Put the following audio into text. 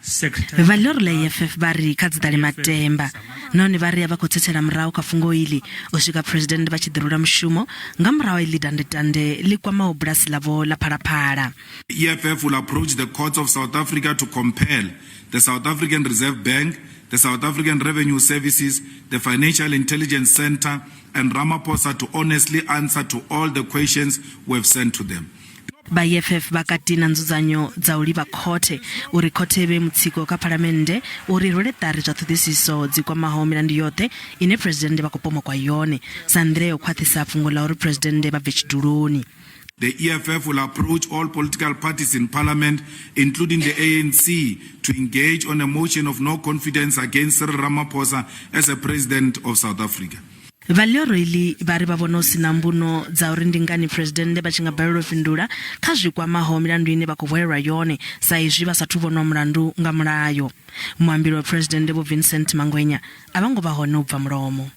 Vha ḽioro ḽa EFF vha ri kha dzi ḓale matemba nahone vha ri a vha khou tsetsela murahu kha fhungo iḽi u swika Phresidennde vha tshi ḓirula mushumo nga murahu ha iḽi dandetande ḽi kwamaho bulasi ḽavho ḽa Phalaphala. EFF will approach the courts of South Africa to compel the South African Reserve Bank, the South African Revenue Services, the Financial Intelligence Centre and Ramaphosa to honestly answer to all the questions we have sent to them. Vha EFF vha kati na nzudzanyo dza u livha khothe uri khothe i vhee mutsiko kha phalamennde uri i rwele ṱari zwa ṱhoḓisiso dzi kwamaho milandu yoṱhe ine Phresidennde vha khou pomokwa yone sa nḓila ya u khwaṱhisa fhungo ḽa uri Phresidennde vha bve tshiduloni. The EFF will approach all political parties in parliament, including the ANC, to engage on a motion of no confidence against Cyril Ramaphosa as a president of South Africa. Vha ḽioro iḽi vha ri vha vhona hu si na mbuno dza uri ndi ngani Phresidennde vha tshi nga balelwa u fhindula kha zwi kwamaho milandu ine vha khou hwelelwa yone sa izwi vha sathu vhonwa mulandu nga mulayo. Muambeli wa Phresidennde Vho Vincent Mangwenya a vha ngo vha hone u bva mulomo.